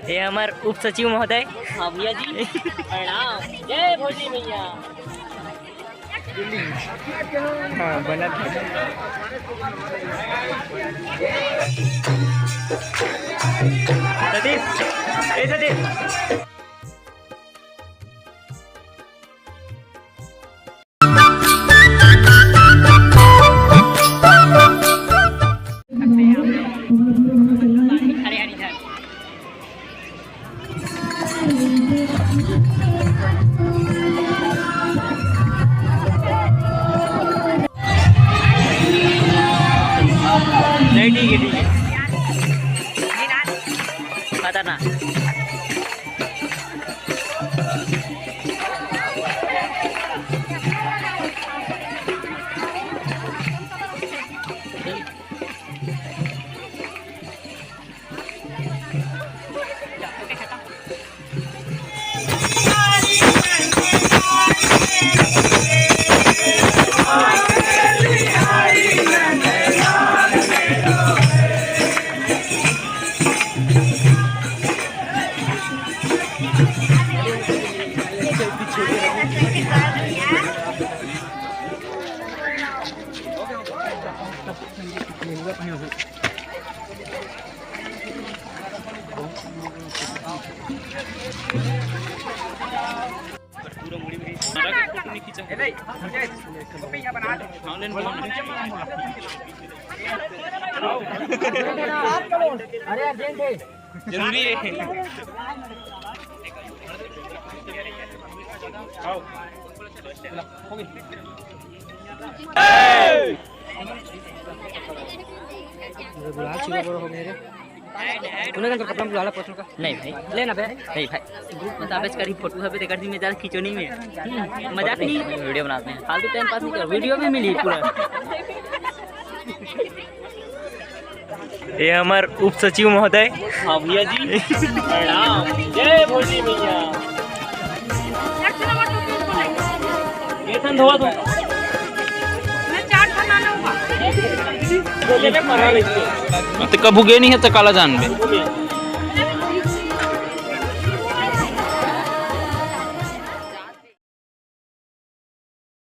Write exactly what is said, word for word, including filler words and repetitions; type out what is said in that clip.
ये हमर उप सचिव महोदय। हाँ भैया जी, प्रणाम। जय भोजी भैया। हाँ, बना था। सतीश, ए सतीश। नहीं, ठीक है, ठीक है। खतरनाक। अरे अर्जेंट है। जरूरी है। बुला चुका, बोलो, हो गया रे। तूने कौन कपड़ा बुला ला, पत्थर का? नहीं भाई। ले ना बे। नहीं भाई। ग्रुप में दाबेज करी, फोटो हबे, तेकर दिन में ज्यादा खींचो नहीं में। मजाक नहीं, वीडियो बनाते हैं। फालतू टाइम पास नहीं कर, वीडियो भी मिली पूरा। ये हमर उप सचिव महोदय। हाँ भैया जी, प्रणाम। जय भोजी भैया। वेतन धोवा तो। मैं चार खाना लाऊंगा। बोले के पढ़ा लेते। मैं तो कभू गे नहीं है तो काला जानबे।